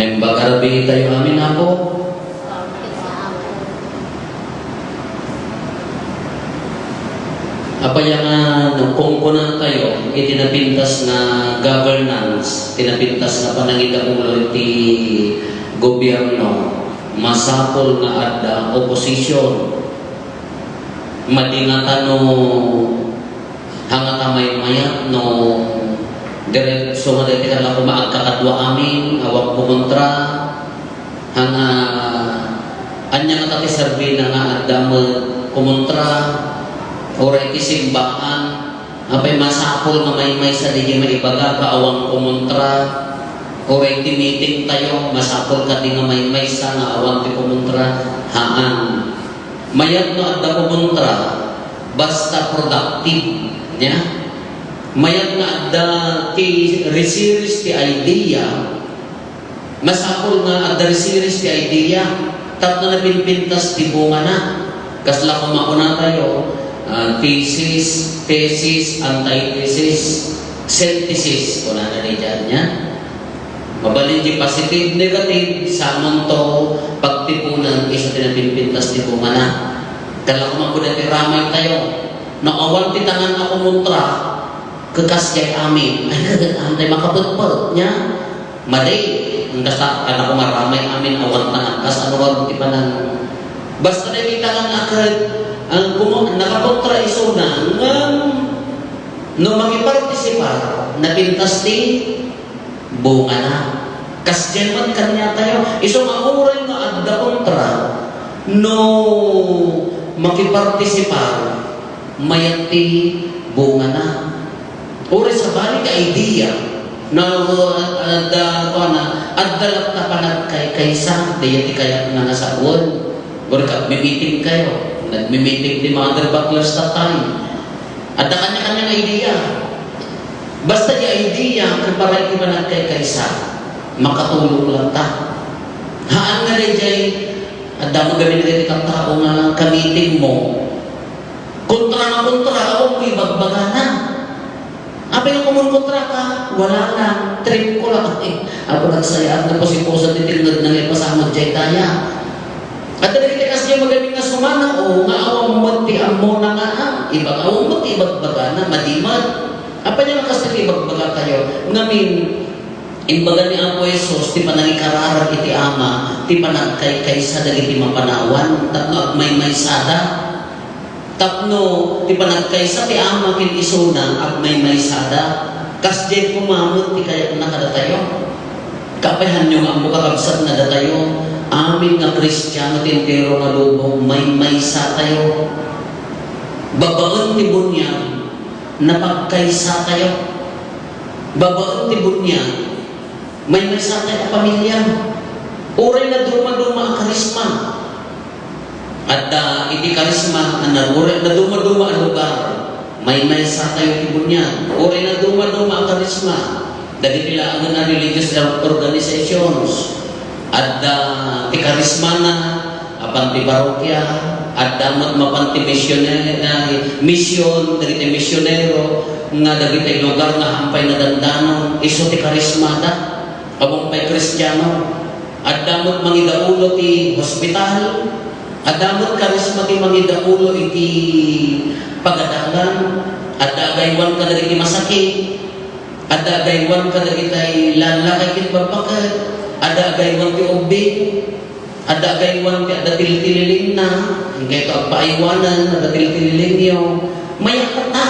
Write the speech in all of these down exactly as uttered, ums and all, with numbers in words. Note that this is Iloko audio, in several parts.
Imbag a rabii tayo amin, Apo. Apay nga no kunkunatayo iti napintas nga governance, iti napintas nga panangidapulo iti gobierno, masapul nga adda oposisyon. Madi ngata no, haan ngata maymayat no diretso nga daytoy kalla koma agkakadua amin, awan kumontra, haan nga, ania ngata ti serbina nga adda met kumontra, uray ti simbaan, apay masapul nga maymaysa daydi maibaga nga awan kumontra, uray ti meeting tayo, masapul kadi nga maymaysa nga awan ti kumontra, haan. Mayat no adda kumontra, basta productive, nia? Mayat nga adda ti risiris ti idea, masapul nga adda risiris ti idea, tapno napimpintas ti bungana. Kasla koma kunatayo, ah, thesis, thesis, antithesis, synthesis, kunana daydiay, nia? Mabalin ti positive, negative, samonto, pagtipunen, isu ti napimpintas ti bungana. Kalla koma kuda ti ramay tayo. No awan ti tangan a kumontra, kekas jay amin. Ay, antay makapetpet, nia? Madi, ang kasta, kalla koma ramay amin, awan tangan. Kasano nga ti panan-, basta daydi tangan a ket, ang kumo-, nakakontra isuna, ngem, no makipartisipar, napintas ti bungana. Kasdiay met kaniatayo, isu nga uray nga adda kontra, no makipartisipar, mayat ti bungana. Uray sabali nga idea, no adda, kuana, adda latta panagkaykaysa, dayta ti kayatna nga sawen. Uray agmi-meeting kayo, nagmi-meeting ti Mother Butlers that time. Adda kanya-kanya nga idea. Basta ti idea, ket para iti panagkaykaysa, makatulong latta. Haan nga daydiay, adda met gamin dagiti tattao nga kamitingmo. Kontra nga kontra, awan ti ibagbagana. Apay nga kumonkontra ka? Wala lang, trip ko lang. Eh, apo, nagsayaat na pusipusan ti tinged na nga ipasamod jay daya. Adda dagiti kasdiay nga gamin nga sumana, o, nga awan met ti ammona nga, ah, iba-, awan met ti ibagbagana, madi met. Apay nga kasta ti ibagbagatayo? Ngamin, imbaga ni Apo Jesus, ti panangikararag iti Ama, ti panagkaykaysa dagiti mapanawan, tapno agmaymaysada. Tapno ti panagkaysa ti Ama ken isuna, agmaymaysada. Kasdiay koma met ti kayatna kadatayo. Kapayaanyo nga ammo, kakabsat, nga datayo amin nga Kristiano ti entero nga lubong, maymaysatayo. Babaen ti buniag, napagkaysatayo. Babaen ti buniag, maymaysatayo a pamilia. Uray naduma-duma a karisma. Adda iti karisma a na-, uray naduma-duma a lugar, maymaysatayo ti buniag. Uray naduma-duma a karisma, dagiti laengen a religious or-, organizations. Adda ti karismana, apan ti parokya, adda met mapan ti misioner-, ah, mision, dagiti misionero, nga dagiti lugar nga haan pay nadandanon, isu ti karismada. Awan pay Kristiano. Adda met mangidaulo ti hospital. Adda met karisma ti mangidaulo iti pagadalan. Adda agaywan kadagiti masakit. Adda agaywan kadagiti lallakay ken babbaket. Adda agaywan ti ubbing. Adda agaywan ti adda tiltililingna. Inkayto agpaaywanen, adda tiltililingyo. Mayat ta.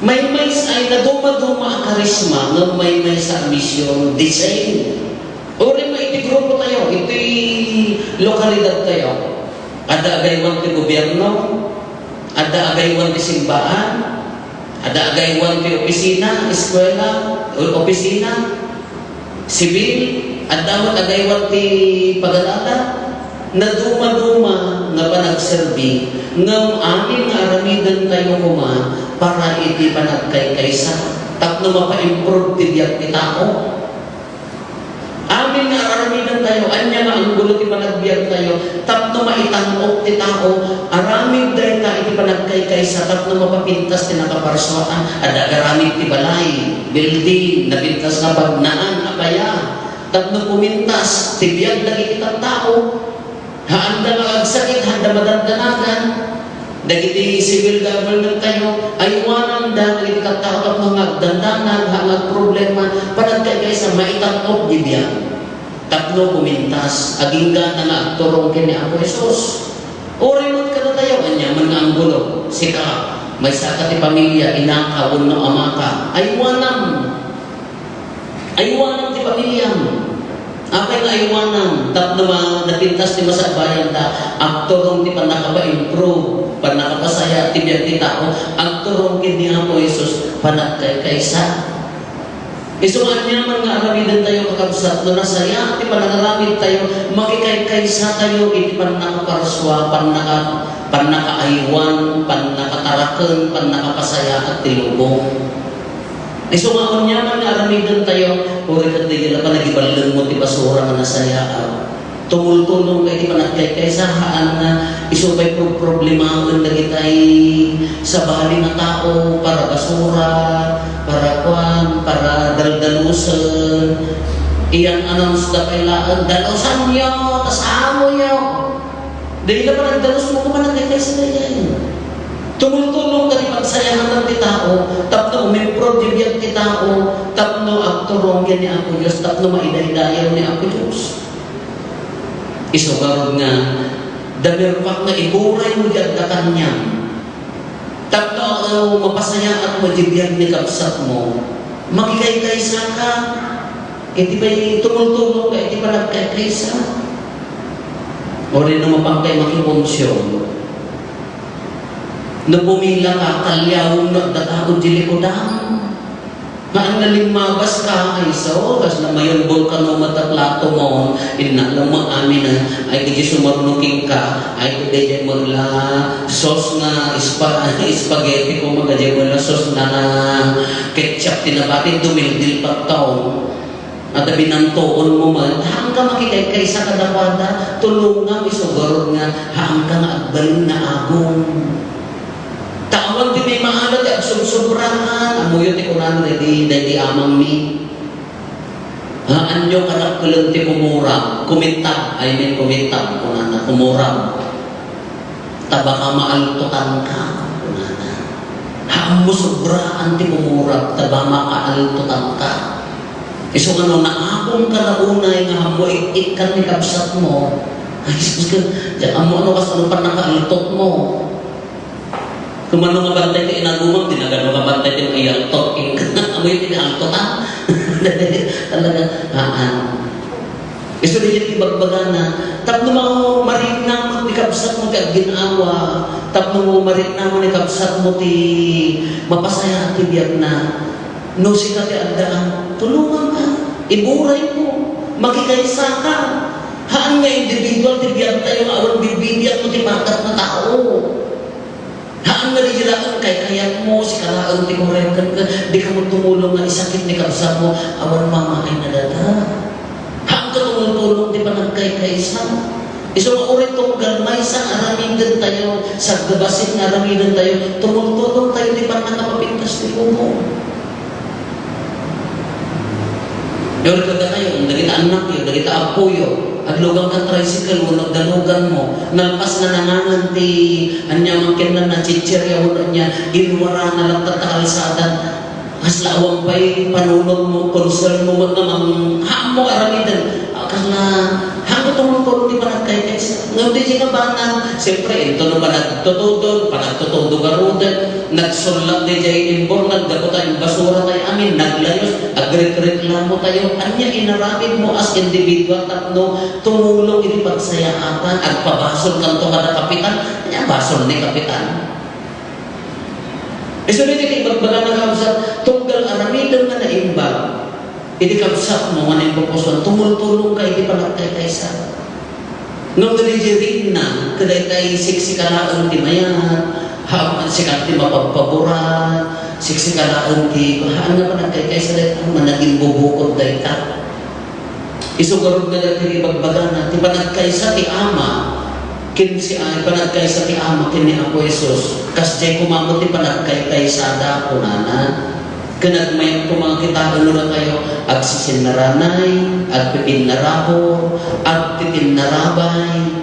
Maymaysa ay naduma-duma a karisma, ngem maymaysa a mision, the same. Uray met iti grupo tayo, iti lokalidad tayo. Adda agaywan ti gobierno, adda agaywan ti simbaan, adda agaywan ti opisina, eskwela, o opisina. Sibil, adda met agaywan ti pagadalan, naduma-duma nga panagserbi, ngem amin nga aramiden tayo koma para iti panagkaykaysa, tapno mapa-improve ti biag ti tao. Amin nga aramiden tayo, ania nga anggulo ti panagbiag tayo, tapno maitan-ok ti tao, aramid dayta iti panagkaykaysa, tapno mapapintas ti nakaparsuaan, adda agaramid ti balay, building, napintas nga bagnaan, apaya. Tapno pumintas ti biag dagiti tattao, haanda nga agsakit, haanda madandanagan. Dagiti civil government tayo, aywananda dagiti tattao tapno nga agdandanag, haan nga agproblema, panagkaykaysa, maitan-ok ti biag. Tapno pumintas, agingga nga agturong ken ni Apo Jesus. Uray met kadatayo, ania man nga anggulo, sika, maysaka ti pamilia, inaka wenno amaka, aywanam. Aywanam ti pamiliam. Apay nga aywanam? Tapno ma-, napintas ti masakbayanta, agturong ti pannakapaimprove, pannakapasaya ti biag ti tao, agturong ken ni Apo Jesus, panagkaykaysa. Isu nga aniaman nga aramiden tayo, kakabsat, no nasaya ti panangaramid tayo, makikaykaysa tayo iti pannakaparsua, pannaka-, pannakaaywan, pannakataraken, pannakapasayaat ti lubong. Isu nga aniaman nga aramiden tayo, uray ket dayta la panagiballengmo ti basura nga nasayaat. Tumultulong ka iti panagkaykaysa, haan nga isu pay pro-, problemaen dagitay sabali nga tao para basura, para kuan, para daldalusen. Iyan announce da pay laeng, "Dalusanyo, ta samoyo." Dayta la panagdalusmo, panagkaykaysa dayta. Tumultulong ka ti pagsayaatan ti tao, tapno umimprove ti biag ti tao, tapno agturong ken ni Apo Dios, tapno maidaydayaw ni Apo Dios. Isu garud nga, damirpak nga iburaymo ti adda kaniam. Tapno, uh, mapasayaat mo ti biag ni kabsatmo, makikaykaysaka. Iti pay tumultulong ka iti panagkaykaysa. Uray no mapan kay makiponsyon. No pumila ka, kaliawem no adda tao di likudam. Haan nga limmabas ka, ay so, kasla mayon bulkano met a plato mo, inna lang mo amin, ay, ay, kadi sumarno kenka, ay, kadi daydiay met la, sauce nga ispa-, spaghetti ko, magadi met la sauce nga, nga ketchup, tinabati, dumildil pa taon. At binantoon mo man, haan ka makikaykaysa kadakuada, tulongam isu garud nga, haan ka nga agbalin nga agong. Ta awan ti maala ti agsobsobraan. Ammoyo ti kunana daydi, daydi amangmi. Haanyo kadakkel ti kumurab, kumittab, I mean, kumittab, kunana, kumurab. Ta baka maaltotanka, kunana. Haanmo sobraan ti kumurab, ta baka maaltotanka. Isu nga no, naagongka la unay nga haanmo ik-ikkan ni kabsatmo. Ay, sus, ka, diak ammo no kasano pannakaaltotmo. Kumano nga bantay ti inagumam, di nagano nga bantay ti maialtot. Ammoyo ti inaaltotan. Talaga, haan. Isu daydiay ti ibagbagana, tapno ma-, mariknam ti kabsatmo ti aggin-awa, tapno mariknam ni kabsatmo ti mapasayaat ti biagna. No sika ti addaan, tulonganka, iburaymo, makikaysaka. Haan nga individual ti biagtayo nga awan bibidianmo ti pakat nga tao. Haan nga daydiay laeng kaykayatmo, sika laeng ti kureng kenka, dika met tumulong nga isakit ni kabsatmo, awan mamaayna dayta. Haanka tumultulong ti panagkaykaysa. Isu nga uray tunggal maysa nga aramidentayo, saggabasin nga aramidentayo, tumultulongtayo ti pannakapapintas ti lubong. Uray kadakayo, dagiti annakyo, dagiti appoyo, aglugang ka tricycle wenno agdaluganmo, nalpas nga nangangan ti aniaman ken na, nachichiria wenno ania, inwarana latta ta kalsada. Kasla awan pay panunotmo, concernmo met nga mang-, haanmo aramiden. Ah, kasla, haanko tumultulong ti panagkaykaysa. Ngem daydiay nga banag, siempre, inton no panagtutudon, panagtutudo garuden, nagsullat daydiay imburnag gapu ta imbasuratayo amin, naglayus, agrekreklamotayo. Ania inaramidmo as individual tapno tumulong iti pagsayaatan, agpabasolkanto kada kapitan? Ania basol ni kapitan? Isu daydiay ti ibagbagana, kabsat, tunggal aramidem nga naimbag iti kabsatmo nga naimpupuson, tumultulongka iti panagkaykaysa. Ngem daydiay rikna, kadaytay siksika laeng ti mayat, ha, sika ti mapagpaburat, siksika laeng ti, haan nga panagkaykaysa dayta, managimbubukod dayta. Isu garud nga dayta ti ibagbagana, ti panagkaysa ti Ama, ken si, ah, panagkaysa ti Ama ken ni Apo Jesus, kasdiay koma met ti panagkaykaysada, kunana. Ken agmayat koma nga kitaen no dakayo, agsisinnaranay, agpipinnarabur, agtitinnarabay.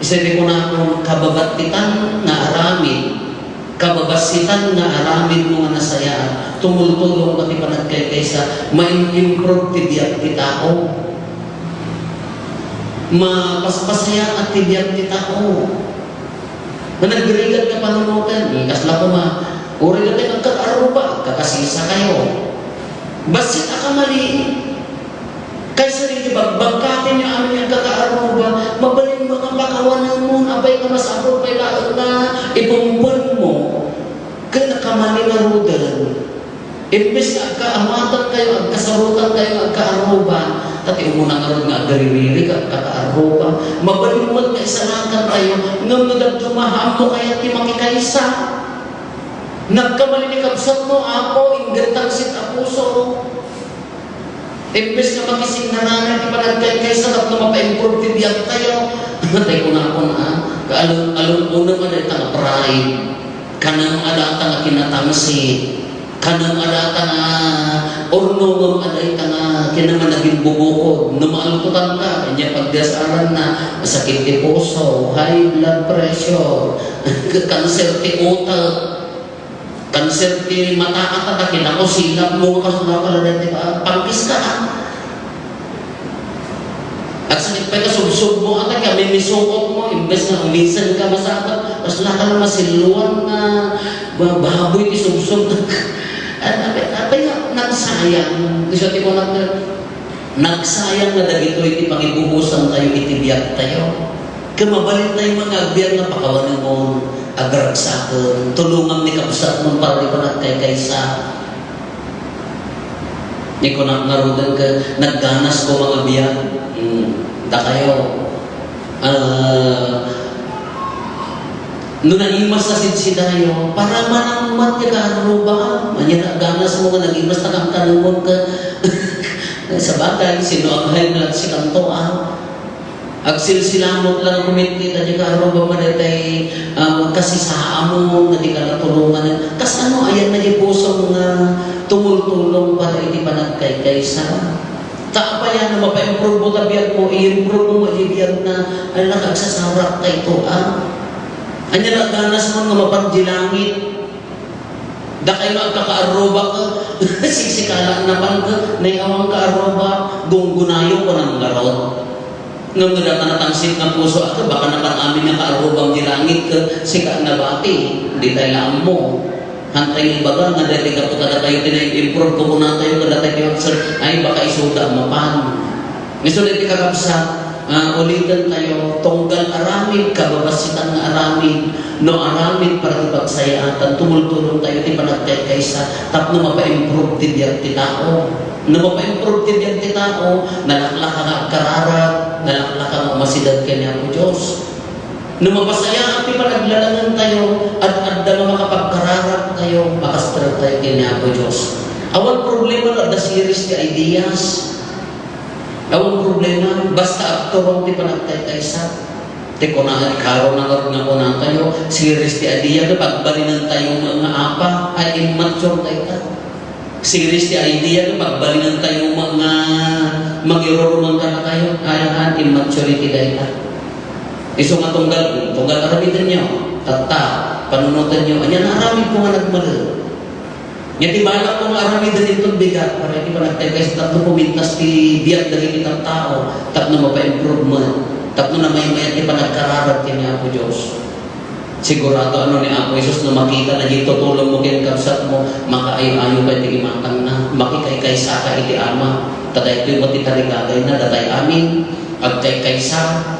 Isu ti kunakon, kababattitan nga aramid, kababassitan nga aramid no nga nasayaat, tumultulong ka ti panagkaykaysa, ma-improve ti biag ti tao. Mapaspasayaat ti biag ti tao. Nga nagrigat nga panunoten, eh, kasla koma, uray dagiti agkakaarruba, agkakasisakayo. Bassit a kamali, kaysa dagiti bagbagkatenyo amin nga agkakaarruba, mabalin nga pakawanenmo, apay nga masapul pay laeng nga ipumponmo. Ken nakamali ngaruden. Imbes nga agkaawatankayo, agkasarutankayo nga agkaarruba, ta ti umuna ngarud nga agririri ket agkakaarruba. Mabalin met nga isalakantayo, ngem no dadduma, ammo kayat ti makikaysa. Nagkamali ni kabsatmo, Apo, inggantangsit a puso. Imbes nga makisinnaranay ti panagkaykaysa tapno mapa-improve ti biagtayo. Tay kunakon, ah, kaalun-, alun-, unam a dayta nga pride. Kanem a data nga kinatangsit. Kanem a data nga urnongem a dayta nga kinamanagimbubukod. No maaltotanka, inya pagdiasalanna, sakit ti puso, high blood pressure, kanser ti utek. Kanser ti mata, ata, ta kinakusilap mo, kasla pala dati pa, pangkis ka, ah. Agsakit pay kasubsob mo, ata, kami misukot mo, imbes nga umisan ka masakit, kasla ka na masiluan nga ba-, baboy ti subsob. At, at, at, at, nagsayang, ti siya ti kunat nga, Nagsayang nga dagitoy ti pangibubusantayo iti biagtayo. Ket mabalintayo nga agbiag nga pakawanenmon, agragsaken, tulongam ni kabsatmon para ti panagkaykaysa. Ni kunak ngaruden ket nagganas ko nga biag. Hmm, dakayo. Ah, no naimas a sidsidayo, para manangmat nga kaarruba, ania nagganas mo nga nagimas ta kankanenmon ket, sabagay, sino aghay nga agsikanto, ah? Agsilsilamot lang kumitkit a di kaarruba mo daytay, ah, kasisaamon nga di ka natulongan. Kasano ayan na di pusom nga tumultulong para iti panagkaykaysa? Ta apay a no mapa-improve mo ta biag mo, i-improve mo iti biag na, ay, nakagsasarak ta ito, ah. Ania la ganas mo nga mapan di langit? Dakay nga agkakaarruba ka, sisikala napan ka, nay awan kaarruba, gunggunayo ko nang garot. Ngem no data natangsit nga puso, ato, baka napan amin nga kaarrubam di langit, ka, sika nabati, di tayo laammo. Hantay nga ibaga nga daytoy gapu kadatayo ti nai-improve ko kunatayo kadatayo ti waksan, ay, baka isuda mapan. Isu daytoy kakabsat, ah, uliten tayo, tunggal aramid, kababassitan nga aramid, no aramid para ti pagsayaatan, tumultulong tayo ti panagkaykaysa tapno mapa-improve ti biag ti tao. No mapa-improve ti biag ti tao, nalaklaka nga agkararag, nalaklaka nga umasideg ken ni Apo Dios. No mapasayaat ti panaglalangen tayo, ad-adda nga makapagkararag tayo, makastrek tayo ken ni Apo Dios. Awan problema no adda series ti ideas. Awan problema, basta agturong ti panagkaykaysa. Ti kunaen, karo na nga kunatayo, series ti idea, no pagbalinen tayo nga, nga apa, ay immature tayo ta. Series ti idea, no pagbalinen tayo nga mangiruruman kanatayo, ay, ah, immaturity dayta. Isu nga tunggal, tunggal aramidenyo, tatta, panunotenyo, ania nga aramid ko nga nagmali. Nya ti balak ko nga aramiden inton bigat, para iti panagtagkaysa tapno pumintas ti biag dagiti tattao, tapno mapa-improvement, tapno namaymayat ti panagkararag ken ni Apo Dios. Sigurado ano ni Apo Jesus no makita na di tutulong mo ken kabsat mo, makaayo-ayo ka iti imatangna, makikaykaysa ka iti Ama. Ta daytoy met ti tarigagayna, datay amin, agkaykaysa.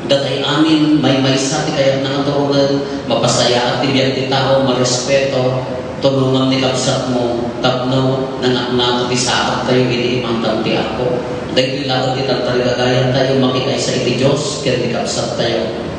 Datay amin, maymaysa ti kayatna nga turongen, mapasayaat ti biag ti tao, marespeto, tulongam ni kabsatmo, tapno nangngatayo ti saad tayo iti imatang ti Apo. Daytoy laeng ti tartarigagayan tayo, makikaysa iti Dios ken ti kabsat tayo.